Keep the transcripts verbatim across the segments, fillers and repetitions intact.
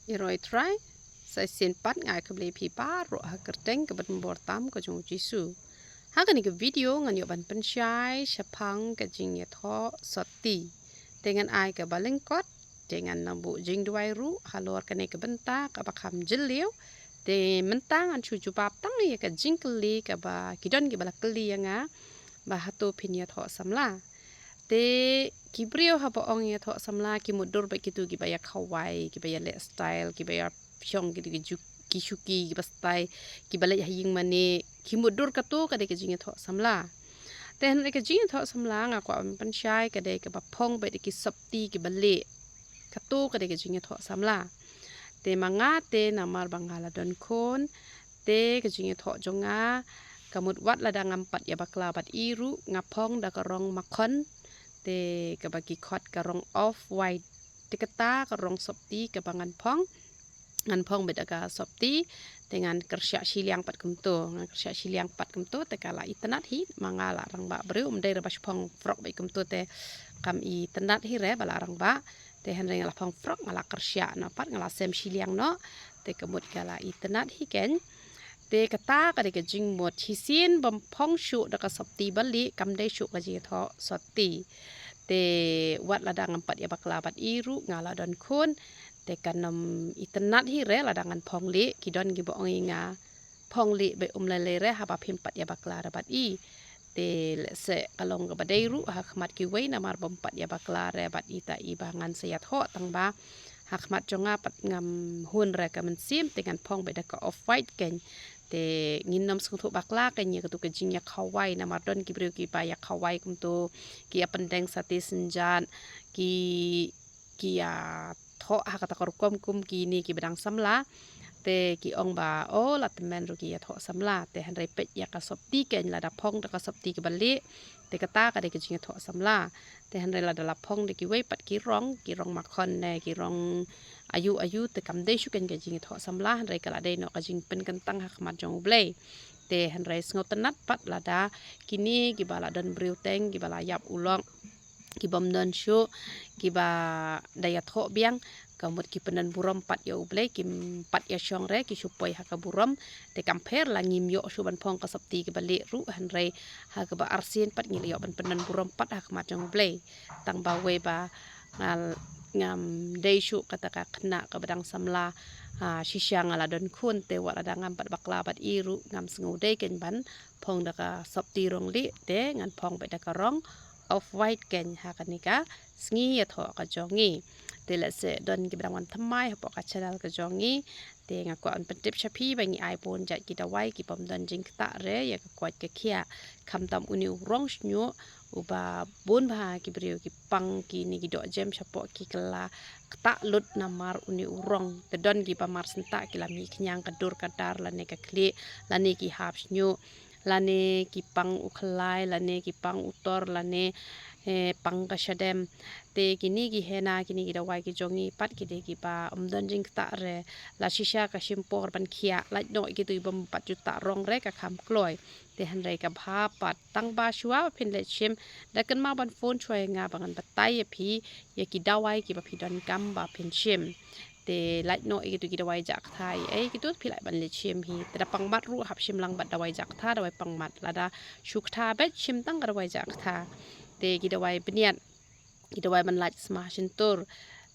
Ïaroh Trai, sa shisien pat nga ai khublei phi baroh ha ka kyrteng kaba donbor tam ka jong u Jisu. Ha kane ka video ngan ïoh ban pynshai shaphang ka jingïathoh sotti. Te ngan ai kaba lyngkot, te ngan nang buh jingduwai ruh halor kane ka bynta kaba kham jylliew. Te mynta ngan shu jubab tang ïa ka jingkylli kaba ki don kiba la kylli ïa nga, ba hato phin ïathoh samla. Te ki briew haba ong ïathoh samla ki mutdur bad kito kiba ïa khawai, kiba ïa leh style, kiba ïa shong ki, ki ju-, ki shuki, kiba style, kiba leit ha ïing mane, ki mutdur kato ka dei ka jingïathoh samla. Te hynrei ka jingïathoh samla nga kwah ban pynshai ka dei kaba phong bad ki sopti kiba lieh. Kato ka dei ka jingïathoh samla. Te ma nga te namar ba nga la don khun, te ka jingïathoh jong nga, ka mut wat lada ngam pat ïa bakla bad i ruh, nga phong da ka rong makhon, te kaba ki khot ka rong off white. Te kata ka rong sopti kaba ngan phong, ngan phong bad da ka sopti, te ngan kyrshah shiliang pat kumto, ngan kyrshah shiliang pat kumto, te ka la itynnad hi, ma nga la rangbah briew, ym dei re ba shu phong frok bad kumto te kam itynnad hi re ba la rangbah. Te hynrei nga la phong frok, nga la kyrshah noh pat, nga la sem shiliang noh. Te ka mut ka la itynnad hi keiñ. Te kata ka dei ka jingmut, shisien bym phong shuh da ka sopti ba lieh kam dei shuh ka jingïathoh sotti. Te wat lada ngam pat ïa bakla bad i ruh nga la don khun. Te kan ym itynnad hi re lada ngan phong lieh, ki don kiba ong ïa nga phong lieh bad um lei lei re haba phim pat ïa bakla re bad i. Te lehse ka long kaba dei ruh ha khmat kiwei namar bym pat ïa bakla re bad ita i ba ngan sa ïathoh tang ba ha khmat jong nga pat ngam hun re ka mynsiem te ngan phong bad da ka off white keiñ. Te ngin ym sngewthuh bakla keiñ ïa katu ka jingïa khawai namar don ki briew kiba ïa khawai kumto, ki ïa pyndeng sate synjat, ki ki ïa thoh ha kata ka rukom kum kine kiba dang samla. Te ki ong ba, o, la tymmen ruh ki ïathoh samla. Te hynrei peit ïa ka sopti keiñ, lada phong da ka sopti kaba lieh, te kata ka dei ka jingïathoh samla. Te hynrei lada la phong da kiwei pat ki rong, ki rong makhon ne ki rong aïu aïu, te kam dei shuh keiñ ka jingïathoh samla, hynrei ka la dei noh ka jingpynkyntang ha khmat jong U Blei. Te hynrei sngewtynnad pat lada kine kiba la don briew teng, kiba la ïap u lok, ki bym don shuh, kiba da ïathoh biang, ka mut ki pyndon burom pat ïa U Blei, kim pat ïa shong re, ki shu poi ha ka burom. Te kam pher la ngim ïoh shuh ban phong ka sopti kaba lieh ruh, hynrei ha kaba arsien pat ngi la ïoh ban pyndon burom pat ha khmat jong U Blei. Tang ba wei ba nga ngam dei shuh kata ka khynnah kaba dang samla, ha, shisha nga la don khun, te wat lada ngam pat bakla bad i ruh ngam sngewdei keiñ ban phong da ka sopti rong lieh, te ngan phong bad da ka rong off white keiñ ha kane ka sngi ïathoh ka jong ngi. Te lehse don kiba dang wan thymmai hapoh ka channel ka jong ngi, te nga kwah ban pyntip sha phi ba ngi ai bun jait ki dawai ki bym don jingktah re ïa ka koit ka khiah. Khamtam une u rong shñiuh uba bun bha ki briew ki pang kine ki dohjem shapoh ki kylla ktah lut namar une u rong. Te don kiba mar synta ki la mih khñiang ka dur ka dar lane ka khlieh lane ki hap shñiuh lane ki pang u khlai lane ki pang u tor lane, eh, pang ka shadem. Te kine ki henna, kine ki dawai ki jong ngi pat ki dei kiba ym don jingktah re. La shisha ka shim por ban khiah, lait noh ïa kitu i bym pat ju tah rong re ka kham kloi. Te hynrei ka bha pat tang ba shuwa ba phin leit shim, da kynmaw ban phone shuwa ïa nga ba ngan batai ïa phi ïa ki dawai kiba phi donkam ba phin shim. Te lait noh ïa kitu ki dawai jah ktha, ei kitu phi lah ban leit shim hi. Te da pang mat ruh hap shim lang bad dawai jah ktha, dawai pang mat. Lada shu ktha beit shim tang ka dawai jah ktha. Te ki dawai bniat, ki dawai ban lait sma shyntur.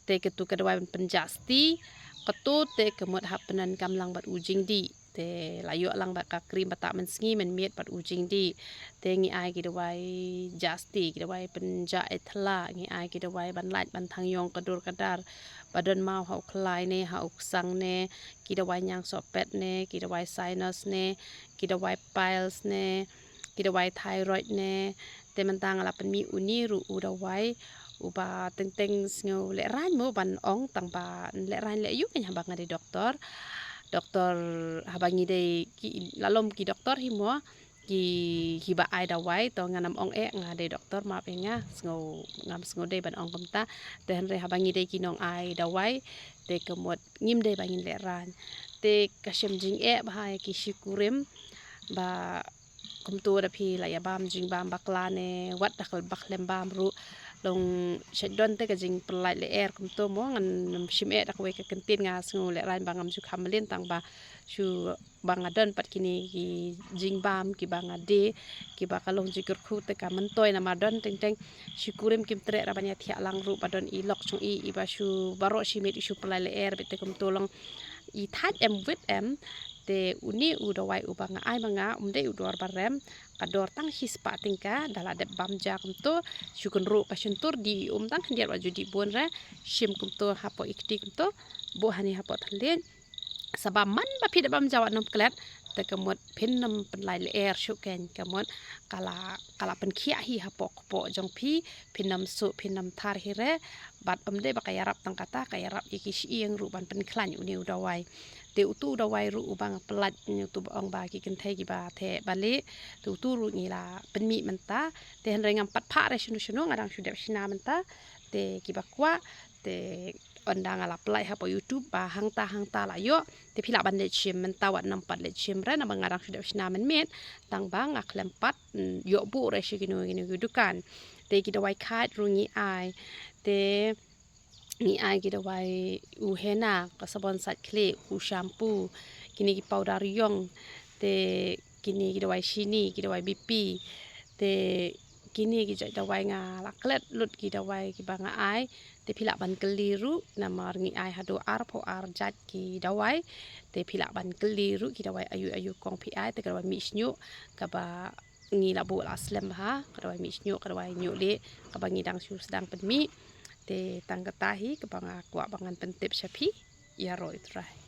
Te katu ka dawai ban pynjah sti, katu te ka mut hap pyndonkam lang bad u jingdih. Te la ïoh lang bad ka cream ba tah mynsngi mynmiet bad u jingdih. Te ngi ai ki dawai jah sti, ki dawai pynjah ïa thla, ngi ai ki dawai ban lait ban thang ïong ka dur ka dar. Ba don maw ha u khlai ne, ha u ksang ne, ki dawai ñiang sohpet ne, ki dawai sinus ne, ki dawai piles ne, ki dawai thyroid ne. Te mynta nga la pynmih une ruh u dawai uba teng teng sngew lehraiñ mo ban ong, tang ba lehraiñ leh ïu keiñ haba nga dei doktor. Doktor haba ngi dei ki, la lum ki doktor hi mo, ki, kiba ai dawai, to ngan ym ong eh nga dei doktor, map ïa nga, sngew, ngam sngewdei ban ong kumta. Te hynrei haba ngi dei ki nong ai dawai, te ka mut ngim dei ba ngin lehraiñ. Te ka shem jingeh bha ïa ki shikurim ba kumtu da phi la ïa bam jingbam bakla ne wat da khlem bam ruh, Long sha don te ka jingpynlait lyer kumto mo, ngan shim eh da kawei ka kyntien, nga sngew lehrain ba ngam ju kham mlien tang ba shu ba nga don pat kine ki jingbam kiba nga die, kiba ka long jingkyrkhu te ka myntoi namar don teng teng shi kurim kim treh ra ban ïa thiah lang ruh ba don i lok jong i, iba shu baroh shi miet i shu pynlait lyer beit te kumto long i thait em wit em. Te une u dawai uba nga ai ma nga um dei u dor ba rem, ka dor tang shispah tyngka, da la dep bam ja kumto, shu kynruh ka shyntur, die um tang khyndiat wat ju die bun re, shim kumto hapoh i kti kumto, buh hani hapoh thylliej. Sa ba man ba phi dep bam ja wat nym klet, te ka mut phin nym pynlait lyer shuh kein, ka mut ka la, ka la pynkhiah hi hapoh kpoh jong phi, phin nym suh, phin nym thar hi re. Bad um dei ba ka ïarap tang kata, ka ïarap ïa ki shyieng ruh ban pynkhlaiñ une u dawai. Te utu u dawai ruh uba nga pynlait, utu ba ong ba ki kynthei kiba theh ba lieh, te utu ruh ngi la pynmih mynta. Te hynrei ngam pat phah re shano shano, nga dang shu dep shna mynta. Te kiba kwah, te ynda nga la pynlait hapoh YouTube ba hangta hangta la ïoh, te phi lah ban leit shim, mynta wat nym pat leit shim re, naba nga dang shu dep shna mynmiet, tang ba nga khlem pat, mm, ïoh buh re sha kino kino ki dukan. Te ki dawai khait ruh ngi ai, te ngi ai ki dawai u henna, ka sabon sait khlieh, u shampoo, kine ki powder ïong, te kine ki dawai shini, ki dawai B P, te kine ki jait dawai nga la klet lut ki dawai kiba nga ai, te phi lah ban kylli ruh, namar ngi ai haduh arphew ar jait ki dawai, te phi lah ban kylli ruh ki dawai aïu aïu kong phi ai, te ka dawai mih shñiuh, kaba ngi la buh la slem bha, ka dawai mih shñiuh, ka dawai ñiuh lieh, kaba ngi dang shu sdang pynmih, te tang kata hi, kaba nga kwah ba ngan pyntip sha phi, ïaroh ïa u Trai.